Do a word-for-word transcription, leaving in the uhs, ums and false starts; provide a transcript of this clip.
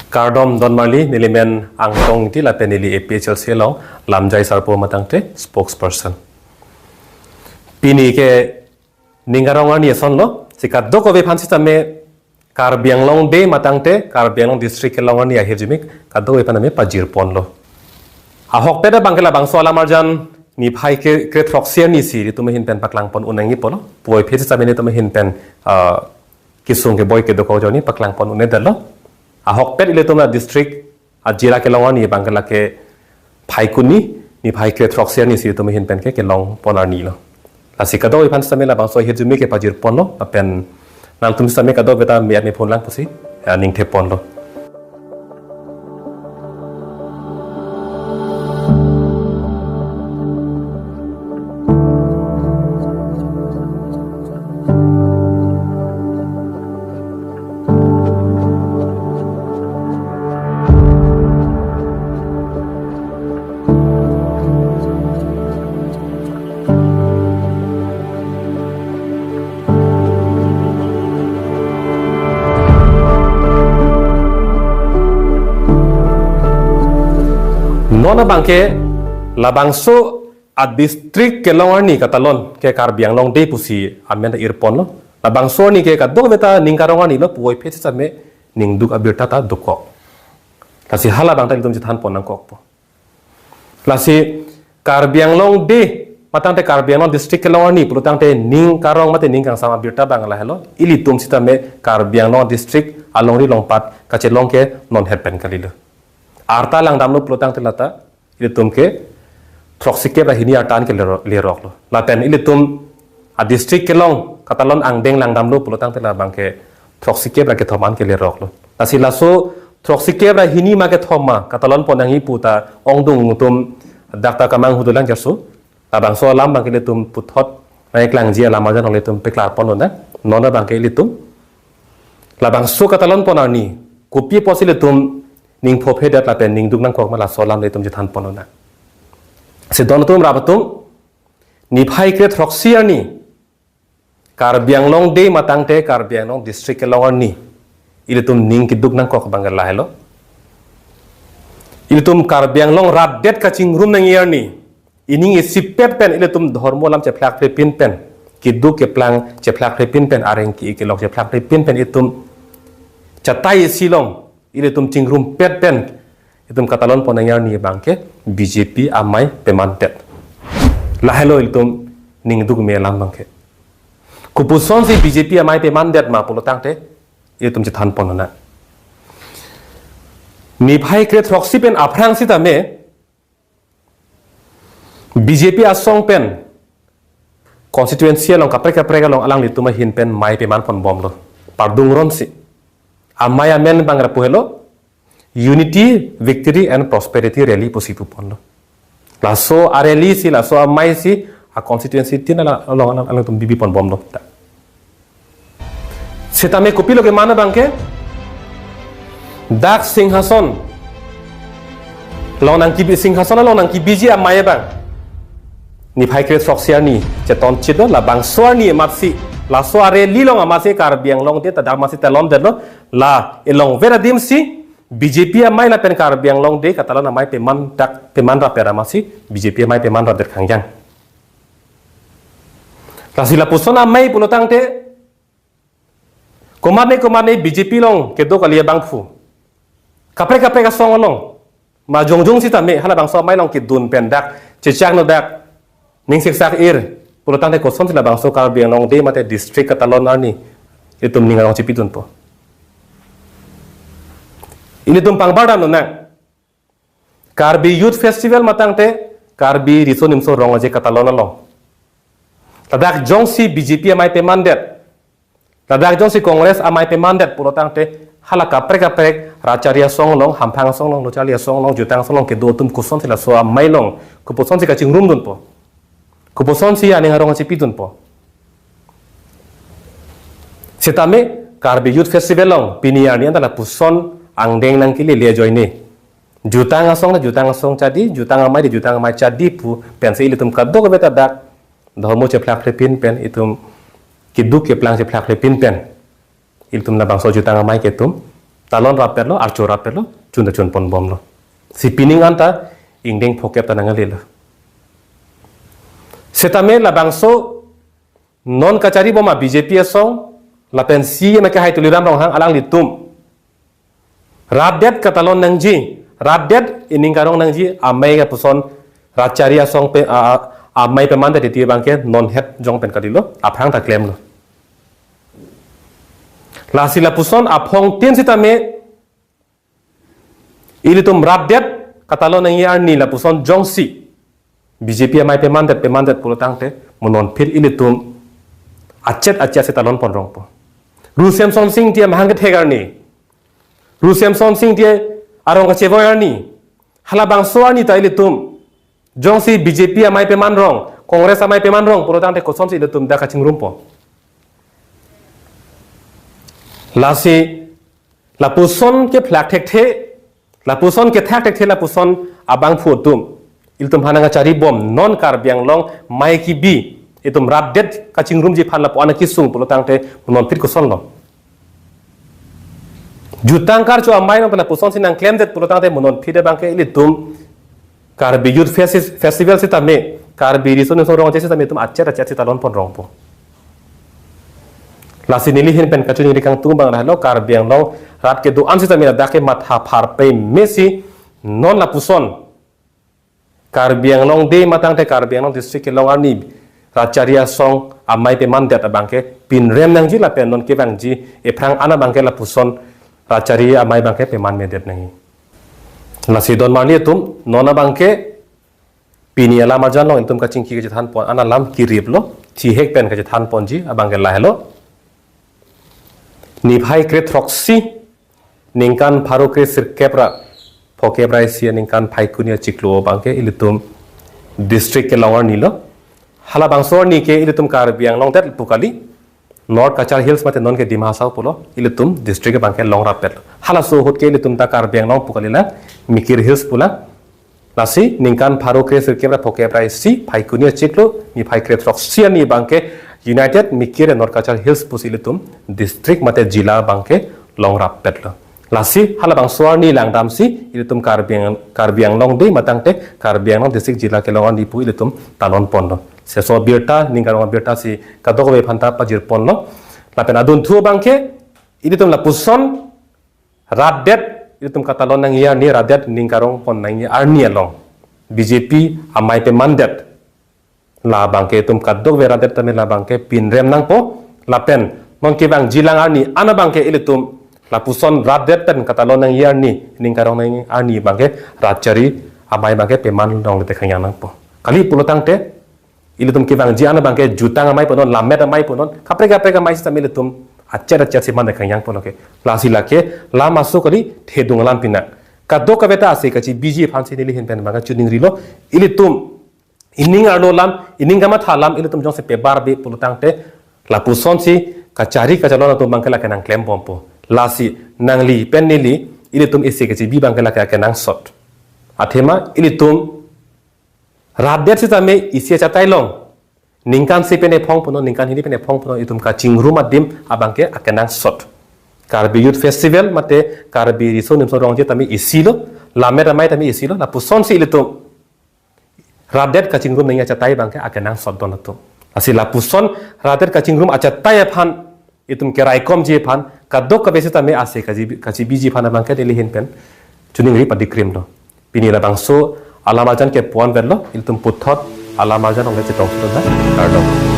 Kardom don marli, neli men Angtong Ingti lapen neli A P H L C along lamjai sarpo matangte spokesperson. Pini ke ning karong arni asonlo, si kadokave aphan sitame Karbi Anglong Day matangte Karbi Anglong District kelong arni ahirjume kadokave aphan tame pajirponlo. Ahokpet abangke labangso alam arjan niphai kre-, krethroksi arni si ilitum ahin pen paklangpon un nangjipo lo. Puvoiphit sitame ilitum ahin pen, ah, kesung keboi kedo ajoine paklangpon un-edetlo. Ahokpet ilitum adistrict ajira kelong arni abangke lake Phaikuni, niphai krethroksi arni si ilitum ahin pen ke kelongpon arnilo. Lasi kadokave aphan sitame labangso ahirjume ke pajirponlo, lapen nangtum sitame kadokave ta me-at mephonlang pusi, eh, ningtheponlo. Non abangke labangso adistrict kelong arni katalon ke Karbi Anglong Day pusi amen ta irponlo. Labangso arni ke kadokave ta ning karong arnilo, puvoiphit sitame ningduk abirta ta dokok. Lasi halabang ta ilitum chethanpon nangkokpo. Lasi Karbi Anglong Day matangte Karbi Anglong District kelong arni pulotangte ning karong mate ning kangsam abirta abang lahelo. Ilitum sitame Karbi Anglong District alongri longpat kachelong ke non het pen kalilo. Arta langdamlo pulotangte lata ilitum ke throksikep ra hini arta an ke lero-, leroklo. Lapen ilitum adistrict kelong katalon angdeng langdamlo pulotangte labangke throksikep ra kethom an ke leroklo. Lasi laso throksikep ra hini ma kethom ma katalonpon nangji pu ta ongdung atum dak ta kamanghu dolang jarso. Labangso alam abangke ilitum puthot nangkeklangji alam arjan along ilitum peklarponlonang. Non abangke ilitum labangso katalonpon arni kopi apotsi ilitum ning phophedet lapen ningduk nangkok ma, laso alam ilitum chethanponlonang. Si don atum rap atum, niphai krethroksi arni Karbi Anglong Day matangte Karbi Anglong District kelong arni ilitum ning keduk nangkok abangke lahelo. Ilitum Karbi Anglong rat det kachingrum nangji arni, ining isipet pen ilitum dhormo alam chephlakphrepin pen, keduk keplang chephlakphrepin pen, areng ke-i kelok chephlakphrepin pen itum chatai isi along ilitum chingrumpet pen itum katalonpon nangji arni abangke B J P amei pemandet. Lahelo ilitum ningduk me alam abangke. Kopusonsi B J P amei pemandet ma pulotangte ilitum chethanponlonang. Niphai krethroksi pen aphrang sitame B J P asong pen constituency along kaprek kaprek along alanglitum ahin pen mei pemanponbomlo. Pardung ronsi. Amei amen abang lapu helo, Unity, Victory and Prosperity Rally pusi puponlo. Laso a-rally si, laso amei si, a-constituency tin ala-, along alang, alangtum bibiponbomlo. Sitame kopilo keman abangke, dak Singhason along nangkebi, Singhason along nangkebiji amei abang niphai krethroksi arni chetonchitlo, labangso arni amatsi laso a-rally along amatsi Karbi Anglong Day ta dak amatsi talondetlo. La elongver adimsi B J P amei lapen Karbi Anglong Day katalon amei peman dak, peman rapet amatsi B J P amei peman rapdet khangjang. Lasi lapuson amei pulotangte komatne komatne B J P along kedo kali abangphu, kaprek kaprek asong along ma jongjong sitame halabangso amei along kedun pen dak chechakno dak ning siksak ir pulotangte kosonsi labangso Karbi Anglong Day mate district katalon arni itum ning arong chipidunpo. Ilitum pangbardamlonang. Karbi Youth Festival matangte Karbi Riso Nimso Rong Aje katalon along, ladak jongsi B J P amei pemandet, ladak jongsi Congress amei pemandet pulotangte hala kaprek kaprek rat charli asong along, hamphang asong along, lo charli asong along, jutang asong along kedo atum kosonsi laso amei along, kopusonsi kachingrumdunpo, kopusonsi aning arong chipidunpo. Sitame Karbi Youth Festival along pini arni anta lapuson angdeng nangkelele ajoine, jutang asong ta jutang asong chadi, jutang amei ta jutang amei chadi pu pensi ilitum kadokave ta dak dhormo chephlakphrepin pen, itum keduk keplang chephlakphrepin pen ilitum labangso jutang amei ke itum talon rapetlo, archo rapetlo, chun ta chun ponbomlo. Si pining anta ingdeng phokep ta nanglelo. Setame labangso non kacharibom a B J P asong lapen C E M akehai Tuliram Ronghang alanglitum rapdet katalon nangji, rapdet ining karong nangji, amei kapuson rat chari asong pe, a, a, amei pemandet titi abangke non het jong pen kalilo, aphrang ta klemlo. Lasi lapuson aphongtin sitame ilitum rapdet katalon nangji arni lapuson jongsi B J P amei pemandet, pemandet pulo tangte mo non phit ilitum achet achet si talon ponrongpo. Ru Semson Sing Ingti amahang kethek arni, Ru Semson Sing Ingti arong kachevoi arni, halabangso arni ta ilitum jongsi B J P amei pemanrong, Congress amei pemanrong pulo tangte kosonsi ilitum dak kachingrumpo? Lasi lapuson kephlak thekthe, lapuson kethak thekthe lapuson abangphu atum, ilitum aphan nangkacharibom non Karbi Anglong amei kebi, itum rapdet kachingrumji aphan lapu-an kesung pulo tangte mo non phit kosonlo? Jutang karcho amei nang pen lapusonsi nangklemdet pulo tangte mo non phit abangke ilitum Karbi Youth Festi-, Festival sitame, Karbi Riso Nimso Rongcheng sitame itum achet achet si talon ponrongpo. Lasi neli ahin pen kachiningri kangtung abang lahelo, Karbi Anglong rat kedo-an sitame ladak ke matha phar pei mesi non lapuson Karbi Anglong Day matangte Karbi Anglong District kelong arni rat chari asong amei pemandet abangke pinrem nangji lapen non kevangji ephrang an abangke lapuson rat chari amei abangke pemanmedet nangji. Lasi don marli atum, non abangke pini alam arjan along itum kachingki kachethan pon an alam kiriplo, thihek pen kachethan ponji abangke lahelo. Niphai kre throksi, ningkan pharo kre sirkep ra phokep ra isi aningkan Phaikuni achiklo abangke ilitum district kelong arnilo. Halabangso arni ke ilitum Karbi Anglong det pu kali, North Cachar Hills mate non ke Dima Hasao pulo, ilitum district abangke long rapetlo. Halaso ahut ke ilitum ta Karbi Anglong pu kalilang, Mikir Hills pulang. Lasi ningkan pharo kre sirkep ra phokep ra isi Phaikuni achiklo, niphai kre throksi arni abangke United Mikir North Cachar Hills pusi ilitum district mate jila abangke long rapetlo. Lasi halabangso arni langdamsi ilitum Karbi Ang-, Karbi Anglong Day matangte Karbi Anglong District jila kelong arni pu ilitum talon ponlo. Seso abirta, ning karong abirta si kadokave aphanta pajir ponlo. Lapen adunthu abangke ilitum lapuson rapdet ilitum katalon nangji arni, rapdet ning karong pon nangji arni along B J P amei pemandet, labangke itum kadokave rapdet tame labangke pinrem nangpo. Lapen non kevangjilang arni an abangke ilitum lapuson rapdet pen katalon nangji arni, ning karong nangji arni abangke rat chari amei abangke peman longle te khangjang nangpo. Kali pulo tangte ilitum kevangji an abangke jutang amei punon, lammet amei punon, kaprek kaprek amei sitame ilitum achet achet si man te khangjang ponlo ke. Lasi lake lam aso kali, thedung alam pinak. Kadokave ta ase kachebiji aphansi neli ahin pen abangke chiningrilo, ilitum ining arlo alam, ining kamatha alam ilitum jongsi pebarbe pulo tangte lapusonsi kachari kachalon atum abangke lake nangklembompo. Lasi nangli pen neli, ilitum isi kachebi abangke lake akenangsot. Athema ilitum rapdet sitame isi achatai along ningkan isi pen ephong punon, ningkan hini pen ephong punon, itum kachingrum adim abangke akenangsot. Karbi Youth Festival mate Karbi Riso Nimso Rongcheng tame isilo, lammet amei tame isilo, lapusonsi ilitum rapdet kachingrum nangji achatai abangke akenangsot don atum. Lasi lapuson rapdet kachingrum achatai aphan itum keraikomji aphan kadokave sitame ase kachebi-, kachebiji aphan abangke neli ahin pen chiningri padikrimlo. Pini labangso alam arjan ke puan verlo, ilitum puthot alam arjan along le chetong sudon ha. Kardom.